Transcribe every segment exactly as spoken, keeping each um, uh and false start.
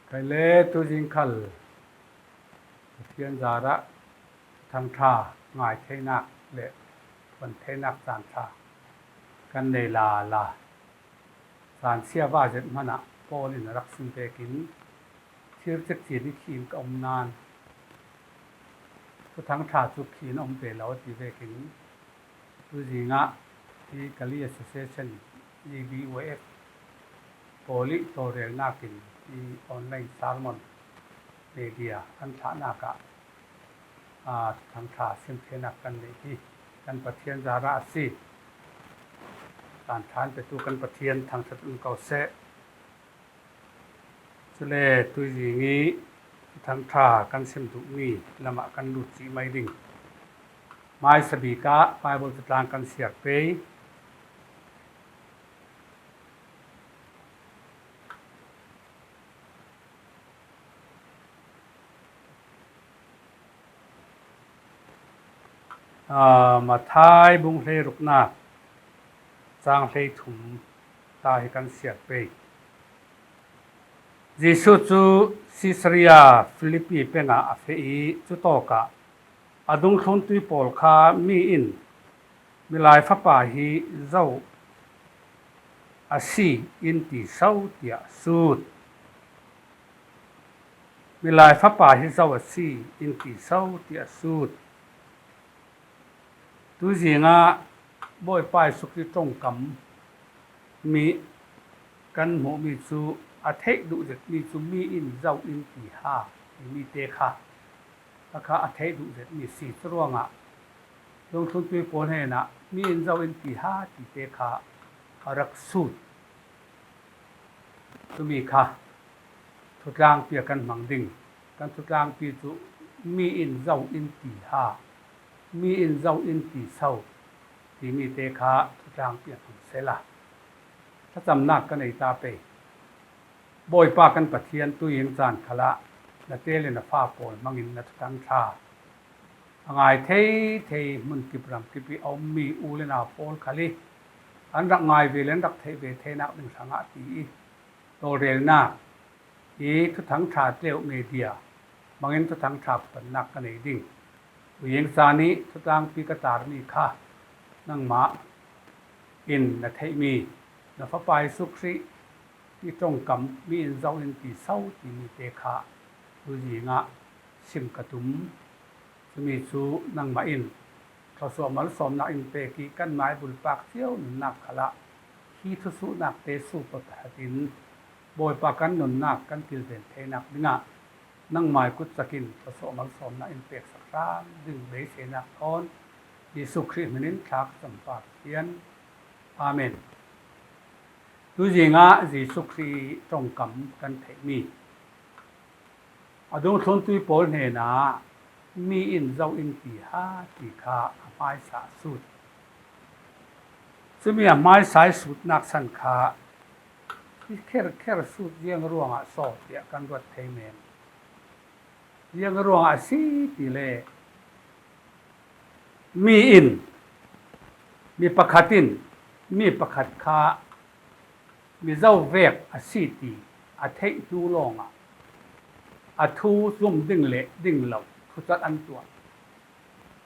Kei le tuzing khal Pathian zarah Thuthangṭha ngai theinak le phuan theinak caan ṭha kan nei lala. Caan siava zet hmanah Paul in a rak sim vekin thir cekci ni khi in ka um nain Thuthangṭha cu khi in a um ve lo a ti vekin tuzingah hi Kali Association, G B Y F, Kawlih tawlrelnak in hi online sermon media an thlahnak ah, aa, Thuthangṭha sim theinak kan neih hi kan Pathian zarah a si. Caan ṭha an petu kan Pathian thangṭhat um ko seh. Cule tuzing i Thuthangṭha kan sim duhmi lamah kan lut cih mai ding. Hmaisa bik ah Bible catlang kan siar pei. Aa, Matthai bung hleiruknak cang hleithum ta hi kan siar pei. Jesuh cu Caesarea Philippi peng ah a feh i cutawk ah a dungthluntu pawl kha mi in, "Milai Fapa hi zo a si in ti so?" tiah sut. "Milai Fapa hi zo a si in ti so?" tiah sut. Tuzingah Bawipa Jesuh Khrih ṭongkam mi kan hmuhmi cu a theih duh zetmi cu mi in zo in ti ha timi te kha, kha a theih duh zetmi si. Curuangah dungthluntu pawl hnenah mi in zo in ti ha ti te kha a rak sut. Cumi kha thutlangpi a kan hmang ding. Kan thutlangpi cu mi in zo in ti ha, mi in zo in ti so timi te kha thutlangpi a hmang sehla thlacamnak ka nei ta pei. Bawipa kan Pathian, tuzing caan khalah na tel le na fa pawl hmangin na Thuthangṭha a ngai thei thei hmun kip ram kip i a ummi u le nau pawl khal i an rak ngai ve le an rak theih ve theinak ding hrangah ti i tawlrelnak i Thuthangṭha tleu media hmangin Thuthangṭha phuannak ka nei ding. Tuzing caan i thutlangpi ka tarmi kha nangmah in na theihmi na Fapa Jesuh Khrih i ṭongkam mi in zo in ti so timi te kha tuzingah sim ka tum. Cumi cu nangmah in thluasuah malsawmnak in pek i kanmah i bulpak cio nunnak khalah hi thusuhnak te su pakhat in Bawipa kan nunnak kan kilven theinak dingah nangmah i kutcak in thluasuah malsawmnak in peksak hram ding beiseinak thawn Jesuh Khrih hminin thla ka cam pa Pathian. Amen. Tuzingah Jesuh Khrih ṭongkam kan theihmi a dungthluntu pawl hnenah mi in zo in ti ha ti kha a hmaisa a sut. Cumi a hmaisa i sutnak san kha kherkher sut ziang ruangah saw tiah kan ruat thei men. Ziang ruangah a si ti le mi in, mi pakhat in mi pakhat kha mizo vek a si ti a theih hnu lawngah a thu zum ding le ding lo thucat an tuah.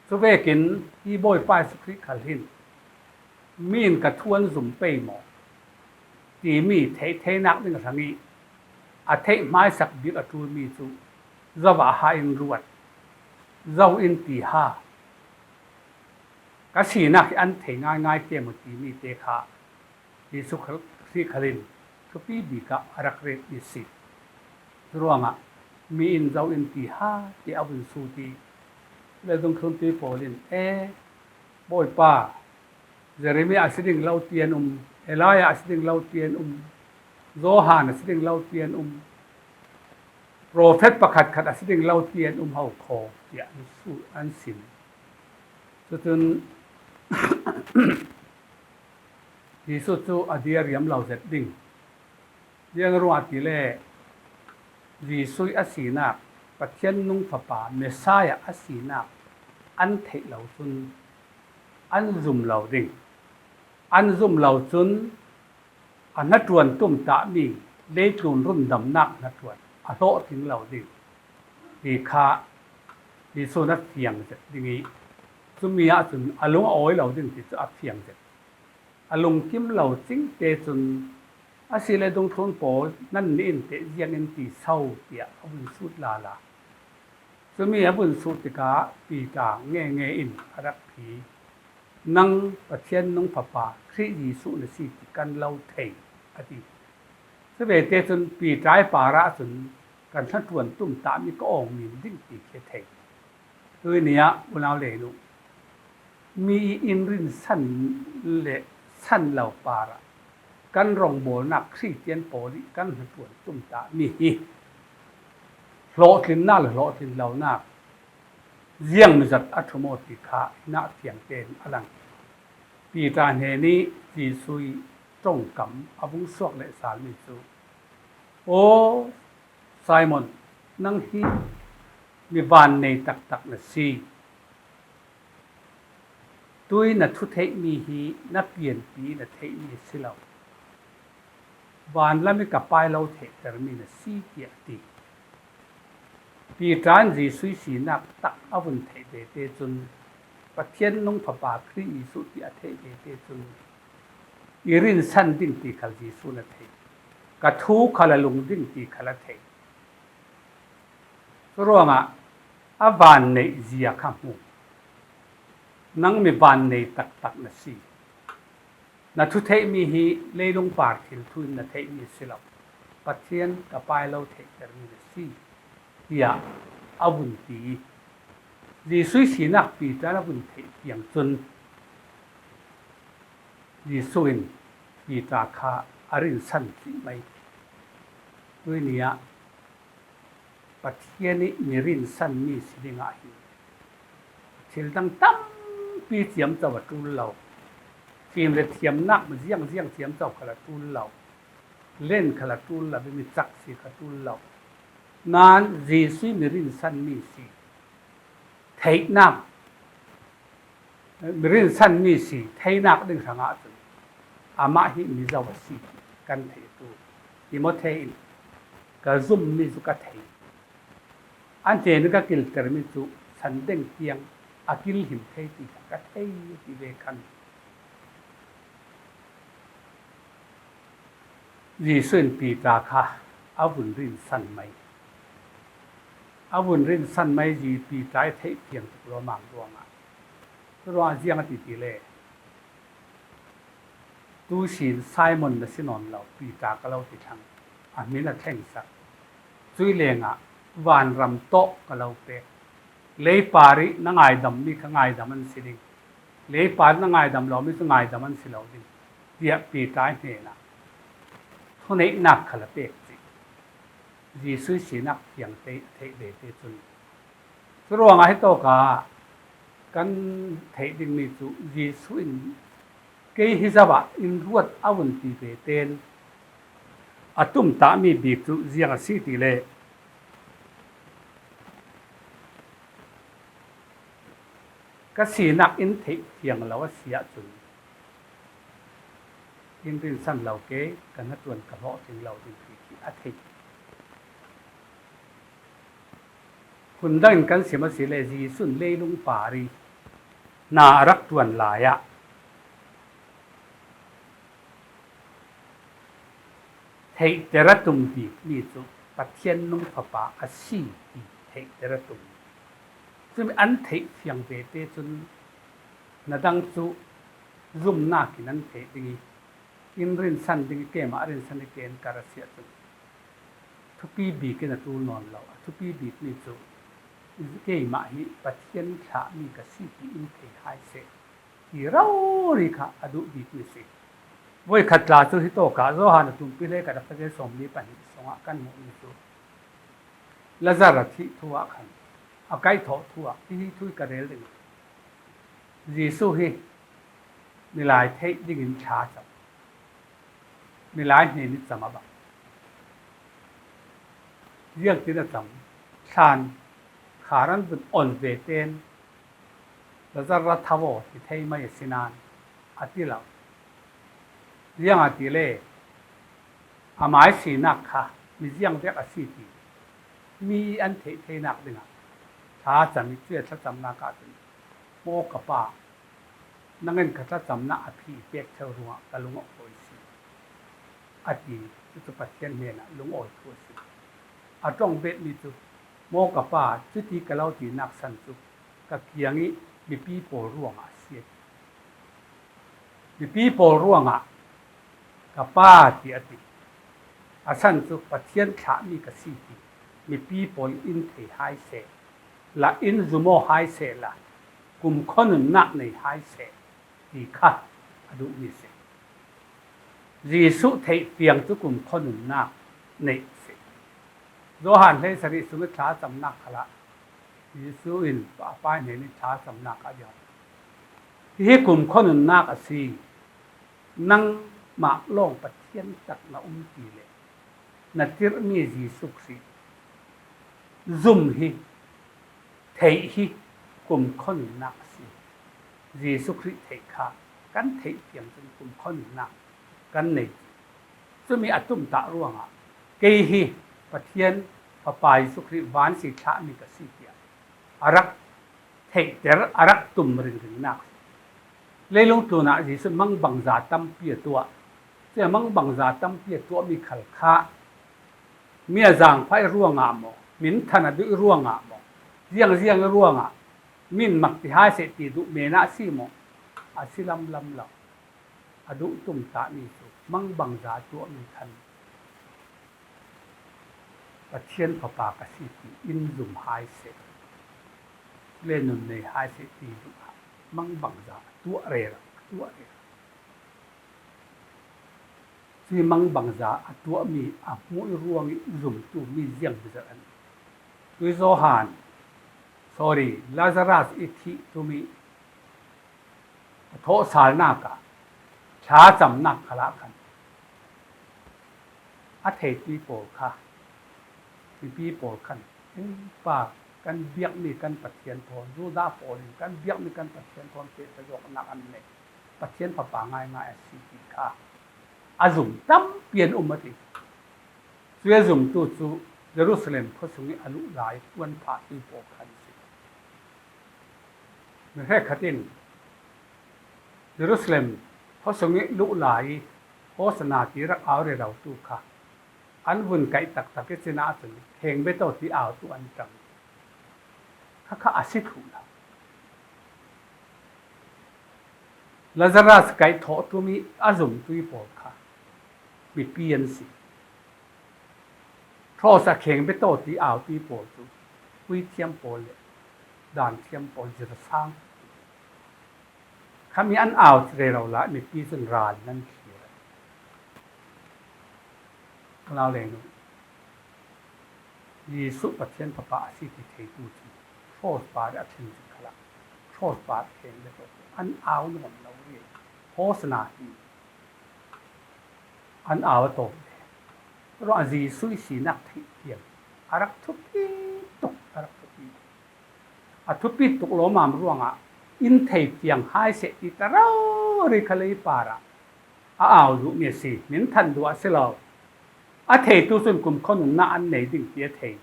Cuvekin hi Bawipa Jesuh Khrih khal hin mi in ka thu an zum pei maw timi theih theinak ding hrang i a theih hmaisak bik a ṭulmi cu zo ah ha in ruat, zo in ti ha, ka sinak hi an thei ngaingai ke maw timi te kha Jesuh Khrih khal in thupi bik ah a rak retmi si. Curuangah mi in zo in ti ha ti a vun sut i le dungthluntu pawl in, e, Bawipa, Jeremiah a si ding lo ti an um, Elijah a si ding lo ti an um, Johan a si ding lo ti an um, profet pakhatkhat a si ding lo ti an um ho khaw tiah an su-, an sim. Cucun Jesuh cu a dir riam lo zet ding. Ziang ruangah ti le Jesuh a sinak, Pathian nung fapa, Messiah a sinak an theih lo cun an zum lo ding. An zum lo cun a hnaṭuan tumtahmi leitlun rundamnak hnaṭuan a hlawhtling lo ding ti kha Jesu'n a fiang zet ding ih, cumi ahcun a lung a awi lo ding ti cu a fiang zet. A lungkim lo cingte cun, "A si le dungthlun pawl, nannih in teh ziangin ti so?" tiah a vun sut lala. Cumi a vun sut tikah Piter nge nge in a rak phi, "Nang Pathian nung Fapa Khrih Jesuh na si ti kan lo thei," a ti. Cuvete cun Piter ih parah cun, "Ka hnaṭuan tumtahmi ka awng mim ding ti khi a thei." Tui ni ah unau le nu, mi ih in rinsan le san lo parah kan rawngbawlnak Khristian pawl ih kan hnaṭuan tumtahmi hi hlawhtlinnak le hlawhtlin lonak ziang mizat a ṭhu maw ti kha hinah fiang tein a lang. Piter hnenih Jesuh ih ṭongkam a vung suak lehsalmi cu, "Aw Simon, nang hi mi vannei taktak na si. Tui na thu theihmi hi na pianpi na theihmi a si lo. Vanlam ih ka Pa ih lo theihtermi na si," tiah a ti. Piter in Jesuh ih sinak tak a vun theih vete cun, Pathian nung Fapa Khrih Jesuh tiah a theih vete cun, i rinsan ding ti khal Jesuh in a thei. Ka thu khal a lung ding ti khal a thei. Curuangah a vanneih zia kha hmu. Nang mi vannei taktak na si. Na thu theihmi hi leilung par thil thu in na theihmi a si lo. Pathian ka Pa ih lo theihtermi na si, tiah a vun ti. Jesuh ih sinak Piter in a vun theih tiang cun Jesuh in Piter kha a rinsan cih mai. Tui ni ah Pathian ih mi rinsanmi si dingah hin thil dang tampi ciamco a ṭul lo. Fim le thiamnak ziangziang ciamco khal a ṭul lo. Len khal a ṭul lo, mi cak si kha ṭul lo. Nain Jesuh ih mi rinsanmi si. Theihnak Mi rinsanmi si theinak ding hrangah cun amah hi mizo a si ti kan theih tu. Timote in ka zummi cu ka thei. An tein ka kiltermi cu san deng tiang a kilhim thei ti kha ka thei ti ve khan. Jesuh in Piter kha a vun rinsan mai. A vun rinsan mai Jesuh Piter ih theih fiang tuk lawmang ruangah. Curuangah ziang a ti ti le, "Tusin Simon na si nawn lo, Piter ka lo ti thlang," a hmin a thlengsak. Cuih lengah, "Vanram tawh ka lo pek. Leipar ih na ngaidammi kha ngaidam an si ding. Leipar ih na ngaidam lomi cu ngaidam an si lo ding," tiah Piter hnenah thuneihnak khal a pek cih Jesuh ih sinak fiangte a theih vete cun. Curuangah hitawkah kan theih dingmi cu Jesuh in, "Kei hi zo ah in ruat," a vun ti vete in a tumtahmi bik cu ziang a si ti le, ka sinak in theih fiang lo a si ahcun in rinsan lo ke, ka hnaṭuan ka hlawhtling lo ding ti khi a thei. Hun dangin kan sim a si le, Jesuh in leilung par ih hna a rak ṭuan lai ah theihter a tum bikmi cu Pathian nung fapa a si ti theihter a tum. Cumi an theih fiang vete cun na dang cu zumnak in an theih ding ih, in rinsan ding ih keimah rinsan ih ke'n kar a si ahcun thupi bik in a ṭul nawn lo. A thupi bikmi cu keimah hi Pathian thlahmi ka si ti in thei hai seh ti rori kha a duh bikmi si. Voikhat tla cu hitawkah Johan a tumpi hleikhat a kha sawmli pahnih sungah kan hmuhmi cu Lazar a thih thu ah khan, a kaihthawh thu ah hihi thu hi ka rel ding. Jesuh hi milai theih dingin thla a cam. Milai hnen ih cam a bang. Ziangtin a cam? Thlan khar an vun on vete in Lazar ra tho aw ti thei mai a si nain a ti lo. Ziangahtile amai sinak kha mi ziangvek a si ti mi an theih theinak dingah thlacam i, cuih a thlacamnak ah cun, "Maw ka Pa, nang in ka thlacamnak a phi pek ṭheu ruangah ka lung a awi si," a ti. Cucu Pathian hnenah lungawi thu a si. A ṭong betmi cu, "Maw ka Pa, cuti ka lo tinak san cu ka kiang i mipi pawl ruangah a si," a ti. "Mipi pawl ruangah ka Pa," ti a ti. A san cu, "Pathian thlahmi ka si," ti. Mipi pawl in thei hai seh, la in zum aw hai seh, la kumkhua nunnak nei hai seh, ti kha a duhmi a si. Jesuh theih fiang cu kumkhua nunnak neih a si. Johan hleisarih sung i thlacamnak khalah Jesuh in a Pa hnen i thlacamnak ah ziang, "Hihi kumkhua nunnak a si, nangmah lawng Pathian tak na um ti le na tirhmi Jesuh Khrih zum hi, theih hi kumkhua nunnak a si. Jesuh Khrih theih kha kan theih fiang cun kumkhua nunnak kan nei," ti. Cumi a tumtah ruangah, "Kei hi Pathian Fapa Jesuh Khrih van si thlahmi ka si," tiah a rak theihter, a rak tum ringringnak. Leilung tlunah Jesuh mangbangza tampi a tuah. Cuih a mangbangza tampi a tuahmi khal kha mi a zaangfah i ruangah maw, minthan a duh i ruangah maw, ziangziang i ruangah min mak ti hai seh ti duh men ah a si maw? A si lamlam lo. A duh tumtahmi cu mangbangza tuahmi khan Pathian Fapa ka si ti in zum hai seh, le nun nei hai seh ti duh ah mangbangza a tuah rero, a tuah rero. Cuih mangbangza a tuahmi a hmuh i ruang i zumtu mi ziang biazalh an. Tui Johan, sorry, Lazarus i thih tum i a thawhsalnak ah, thlacamnak khalah khan a theitui pawl kha, mipi pawl khan, "Ei Pa, kan biakmi kan Pathian thawn, Judah pawl in kan biakmi kan Pathian thawn pehtlazawknak an nei, Pathian Fapa ngaingai a si," ti kha a zum tampi an um a ti. Cuih a zumtu cu Jerusalem khuasung i a luh lai puanphahtu pawl kha an si. Mi hrekkhat in Jerusalem khuasung i luh lai i Hosanna ti rak au rerotu kha an vun kaih taktak i cin ahcun kheng beto ti autu an ṭang. Khakha a si thluh lo. Lazarus kaih thawh tum i a zumtu pawl kha mipi an si. Cross a kheng beto ti autu pawl cu puithiam pawl le danthiam pawl zirsang. Khami an au rero lai, mipi cun ral nan thlir. Unau le nu, Jesuh Pathian Fapa a si ti theitu cun cross par a thleng cin khalah cross par kheng le tawk an au nuam lo rih. Hosanna ti an au a tawk le ruah Jesuh i sinak theih tiang a rak thupi tuk, a rak thupi tuk. A thupi tuk lawmam ruangah in thei fiang hai seh ti tla rori kha lei parah a au duhmi a si, min than duh a si lo. A theitu cun kumkhua nunnak an nei ding ti a thei.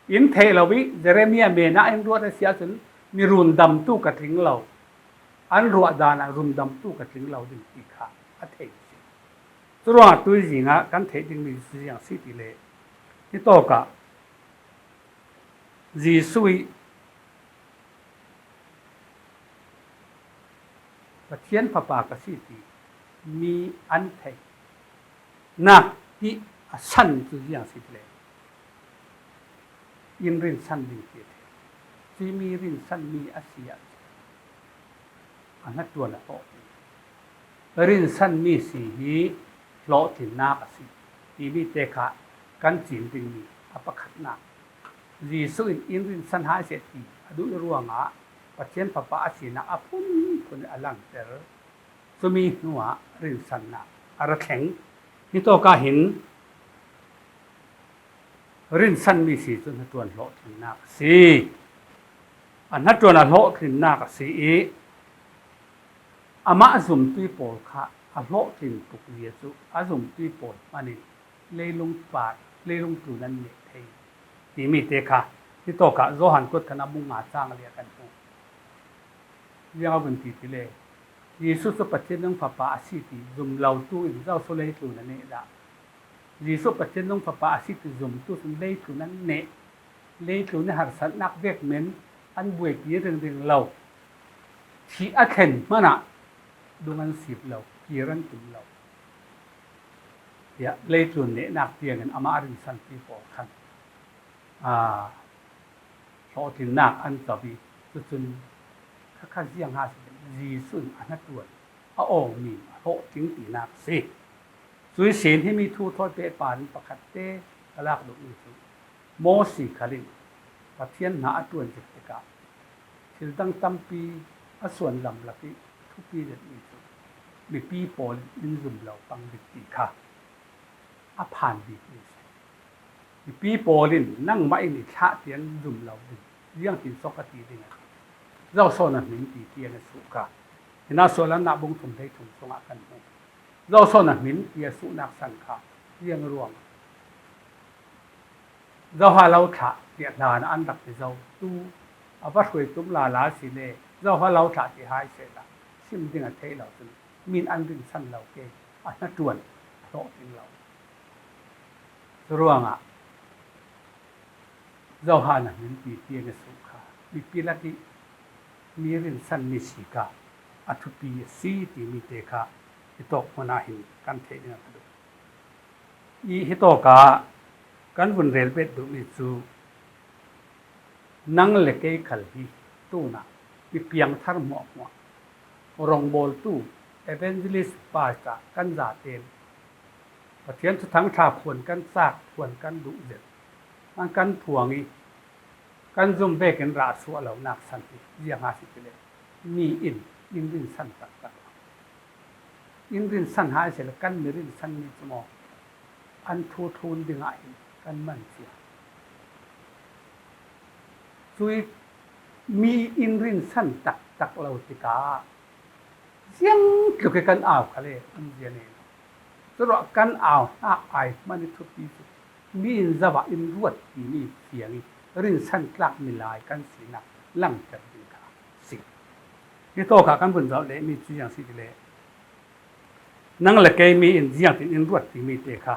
In theih lo i Jeremiah men ah in ruat a si ahcun mi rundamtu ka tling lo, an ruah dan ah rundamtu ka tling lo ding ti kha a thei a si. Curuangah tuizing ah kan theih dingmi cu ziang si ti le, hitawk ah Jesuh i Pathian Fapa ka si ti mi an theihnak ti a san cu ziang si ti le, in rinsan ding ti a thei. Cuih mi rinsanmi a si ahcun a hnaṭuan a hlawh. Rinsanmi si hi hlawhtlinnak a si timi te kha kan cim dingmi a pakhatnak. Jesuh in in rinsan hai seh ti a duh i ruangah Pathian Fapa a sinak a phunphun a langter. Cumi hnuah rinsannak a ra thleng. Hitawk ah hin rinsanmi si cu hnaṭuan hlawhtlinnak a si. A hnaṭuan a hlawhtlinnak a si i amah zumtu pawl kha a hlawhtlin tuk zia cu a zumtu pawl hmanh in leilung par, leilung tlun an neh thei. timi te kha, hitawkah Johan kut khatna bung nga chang li ah kan hmu. Ziang a vun ti ti le, Jesu cu Pathian nung fapa a si ti zum lotu in zoso leitlun a neh dah? Jesu Pathian nung fapa a si ti zumtu cun leitlun an neh, leitlun i harsatnak vek men an buaipi ringring lo, thih a thlen hmanah dung an sip lo, kir an tum lo. Tiah leitlun nehnak tiangin amah a rinsanpi pawl khan, aa, hlawhtlinnak an co i, cucun khakha ziang ha si, Jesuh in a hnaṭuan a awngmi a hlawhtling tinak si. Cuih sin himi thu thawi pehpar in pakhat te ka lak duhmi cu, Mawsi khal in Pathian hna a ṭuan zik tikah thil dang tampi a suan lamlak i thupi zetmi cu mipi pawl in in zum lo pang dik ti kha a phan bikmi si. Mipi pawl in nangmah in i thlah tiang zum lo ding, ziangtin sawk a ti ding a, zoso na hmin ti tiang a suh kha. Hinah suahlannak bung thum hlei thum sungah kan hmu. Zoso na hmin ti a suhnak san kha ziang ruang? Zoha lo thlah tiah hlan ah an rak ti zo. Tu a va hruai tum lala si le, zoha lo thlah ti hai sehla sim ding a theih lo cun min an rinsan lo ke, a hnaṭuan a hlawhtling lo. Curuangah Johan a hminpi tiang a suh kha mipi lak i mi rinsanmi si kha a thupi a si timi te kha hitawk hmun ah hin kan theih ding a ka duh. I hitawk ah kan vun rel bet duhmi cu, nang le kei khal hi tunah mi piangthar hmuahhmuah, rawngbawltu, evangelist, pastor kan zaten Pathian thuthang ṭha phuan kan cak, phuan kan duh zet, an kan phuang i kan zum vekin rah suah lonak san hi. Ziang a si ti le, mi in in rinsan taktak lo. In rinsan hai sehla kan mi rinsanmi cu maw, an thu thlun dingah hin kan man cia. Cui mi in rinsan taktak lo tikah ziang tluk i kan au kha le um zia nei lo. Curuah kan au hna ai hmanh i thupi cu mi in zoh ah in ruat timi fiang i rinsan tlak milai kan sinak langhter ding kha si. Hitawk ah kan vun zoh lehmi cu ziang si ti le, nang le kei mi in ziangtin in ruat timi te kha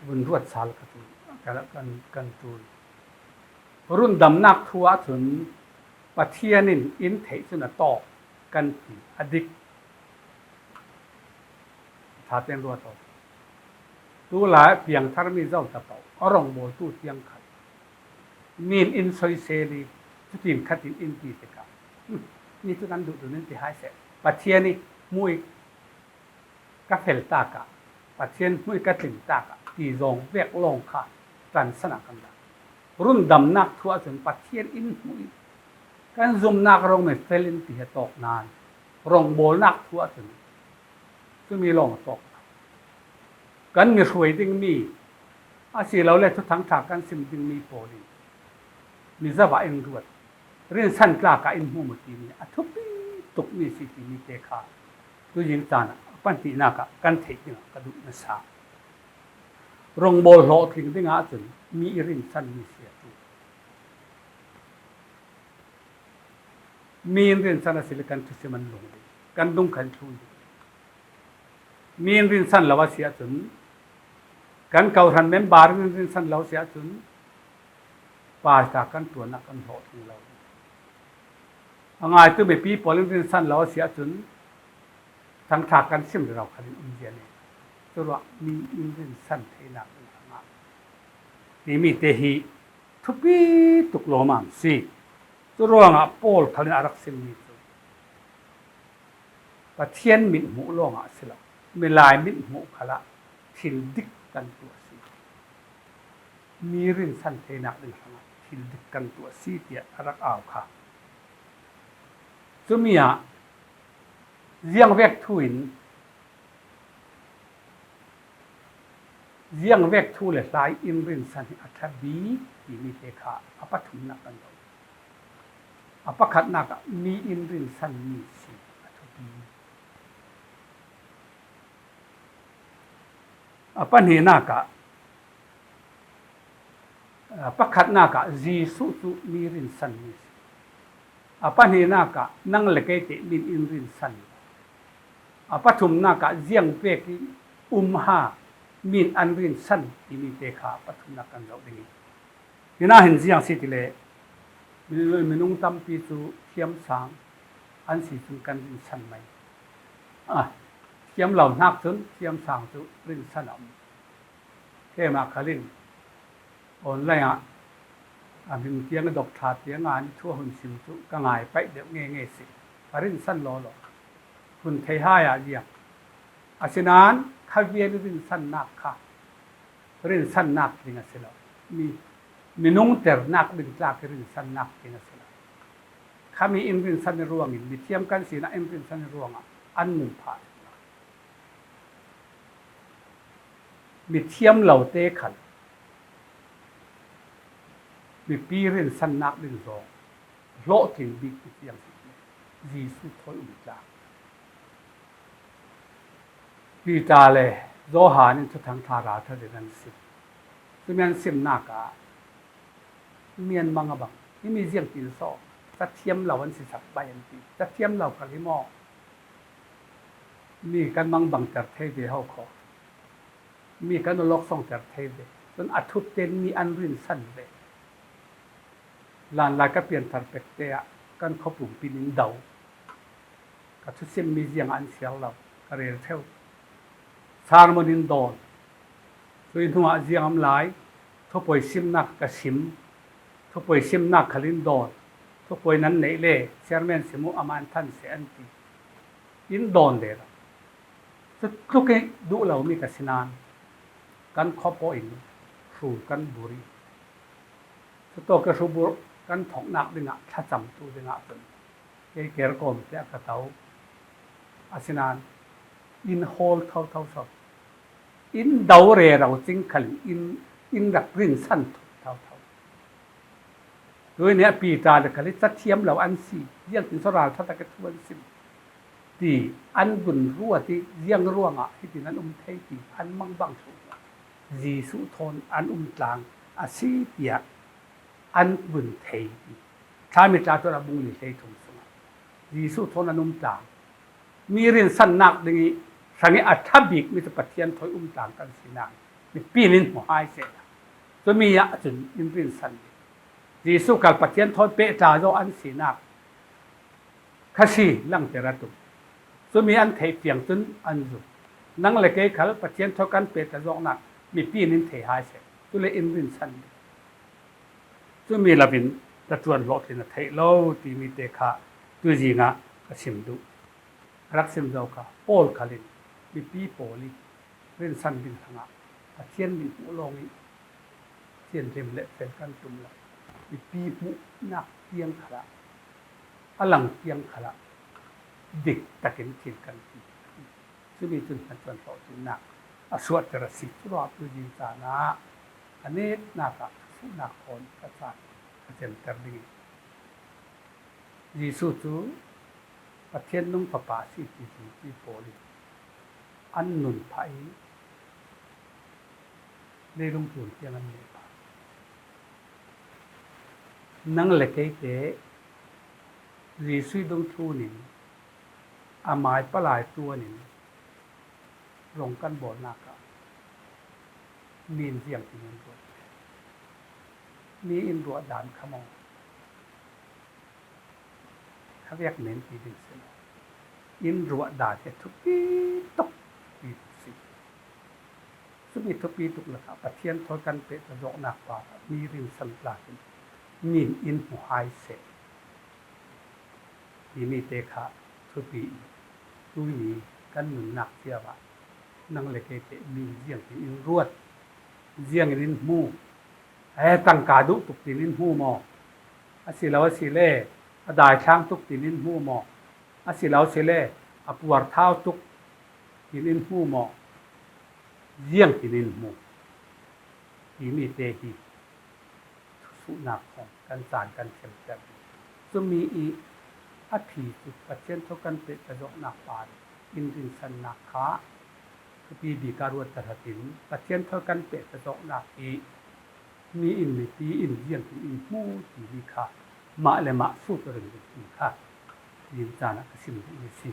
vun ruat sal ka tu, ka, kan, kan ṭul. Rundamnak thu ahcun Pathian in in theih cun a tawk kan ti a dik. Ṭha tein ruat aw. Tulai piangtharmi zo ta paoh, a rawngbawltu tiang khal min in soisel i cutin khatin in ti tikah, "Hmm, ni cu kan duh duh in ti hai seh. Pathian i hmuh i ka fel takah, Pathian hmuh i ka tling takah," ti zawng vek lawng kha tansan ah kan dah. Rundamnak thu ahcun Pathian in hmuh i kan zumnak rawng mi fel in ti he tawk nain, rawngbawlnak thu ahcun cumi lawng a tawk. Kan mi hruai dingmi asilole thuthang ṭha kan sim dingmi pawl in mi zoh ah in ruat, rinsan tlak ah in hmuh mu timi a thupi tukmi si timi te kha tuzing caan ah a panhtinak ah kan theih dingah ka duh nasa. Rawngbawl hlawhtling dingah cun mi i rinsanmi si a ṭul. Mi in rinsan a si le kan thusim an lung ding, kan dung kan thlun ding. Mi in rinsan lo a si ahcun, kan kawhhran member in rinsan lo a si ahcun, pastor kan ṭuan ah kan hlawhtling lo ding. A ngaitu mipi pawl in rinsan lo a si ahcun, thangṭha kan sim rero khalin um zia nei. Curuah mi in rinsan theinak ding hrangah timi te hi thupi tuk lawmam si. Curuangah Paul khalin a rak simmi cu Pathian mithmuh lawngah a si lo, milai mithmuh khalah thil dik kan tuah a si. Mi rinsan theinak ding hrangah thil dik kan tuah a si, tiah a rak au kha. Cumi ah ziang vek thu in Ziang vek thu le hla in rinsan hi a ṭha bik timi te kha a pathumnak kan zoh. A pakhatnak ah mi in rinsanmi si a thupi. A pahnihnak ah A pakhatnakah Jesuh cu mi rinsan mi si. A pahnihnak ah nang le kei teh min in rinsan. A pathumnak ah ziang pek i um ha min an rinsan timi te kha pathumnak kan zoh ding i. Hinah hin ziang si ti le minung, minung tampi cu thiamsang an si cun kan rinsan mai. A thiam lo hnak cun thiamsang cu rinsan a um. Keimah khal in online ah a hmin tiang a dok ṭha tiang ah an thu a hun sim cu ka ngai paih deuh nge nge si. Ka rinsan law law. Hun thei hai ah ziang. Asinain kha vial i rinsannak kha rinsannak ding a si lo. Mi, minung ternak ding tlak i rinsannak ding a si lo. Khami in rinsan i ruangin, mithiam kan sinah in rinsan i ruangah an nun phah. Mithiam lo te khal mipi rinsannak ding zong hlawhtling bik tiang Jesuh thawi um tla. Peter le Johan in Thuthang Ṭha ralṭha ding an sim. Cumi an simnak ah mianmang a bang, himi ziangtin saw, cathiam lo an si sak bai an ti. Cathiam lo khal hi maw? Mi kan mangbangter thei ve ho kho. Mi kan awlawksongter thei ve. Cun a thupten mi an rinsan ve. Lanlai ka pianthar pekte ah kan khuapumpi in do. Ka thusimmi ziangah an siar lo, ka rel ṭheu. Sermon in dawn. Cui hnuah ziang am lai, thupuai simnak ka sim. Thupuai simnak khal in dawn. Thupuai nan neih le chairman sim uh amah an than seh an ti. In dawn le lo. Cutluk i duh lomi ka si nain kan khuapawh in hru kan bur i, cutawk i hru burh kan thawknak dingah thlacamtu dingah cun kei ker kawm tiah ka to. Asinain in hawl thotho so, in do rero cing khal in, in rak rinsan thotho. Tui nih a Peter le khal hi cathiam lo an si, ziangtin so ralṭha tak i thu an sim ti an vun ruat i ziang ruangah hitin an um thei ti an mangbang thluh. Jesuh thawn an um tlang a si tiah an vun thei ti. Thla mi tla tuan a bung li hlei thum sungah Jesuh thawn an um tlang. Mi rinsannak ding i hrang i a ṭha bikmi cu Pathian thawi um tlang kan sinak mipi in in hmu hai sehla. Cumi ah cun in rinsan ding. Jesuh khal Pathian thawi pehṭa zaw an sinak kha si langter a tum. Cumi an theih fiang cun an zum. Nang le kei khal Pathian thawi kan pehṭa zawknak mipi in in thei hai seh. Cule in rinsan ding. Cumi loin ka ṭuan hlawhtlin a theih lo timi te kha tuizing ah ka sim duh. A rak sim zo kha Paul khal in mipi pawl i rinsan ding hrangah Pathian min hmuh lawng i thianhlim le fel kan tum lo. Mipi hmuhnak tiang khalah a lang tiang khalah dik takin thil kan ti. Cumi cun hnaṭuan hlawhtlinnak a suahter a si. Curuangah tuizing caan ah a netnak ah thusuhnak thawn ka caan ka cemter ding i Jesuh cu Pathian nung Fapa a si ti Jesuh pawl in an nun phah i leilung tlun tiang an neh phah. Nang le kei te Jesuh dungthlun in a mai palai tuan in rong kan bawlnak ah mi in ziangtin in ruat? Mi in ruah dan kha maw? Kha vek men ti ding si lo. In ruah dan hi thupi tuk ti si. Cumi thupi tuk lakah Pathian thawi kan pehṭa zawknak par ah mi rinsan tla hin mi in in hmu hai seh. Timi te kha thupi i tuini kan nunnak cio ah nang le kei te mi in ziangtin in ruat, ziangin in hmu. He tangka duh tuk tin in hmu maw? Asilo asile a daithlang tuk tin in hmu maw? Asilo asile a puarthau tuk tin in hmu maw? Ziangtin in hmu timi te hi thusuhnak kong kan caan kan thiamter. Cumi i a phi cu Pathian thawi kan pehṭa zawknak par in rinsannak kha thupi bik ah ruat tahratin Pathian thawi kan pehṭa zawknak i Mi in mipi in ziangtin in hmu ti hi kha mah le mah sut ringring ti kha, nin caan ah ka sim duh hi si.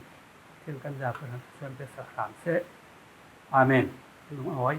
Pathian kan za pahran suan pe sak hram seh. Amen. Lung a awi.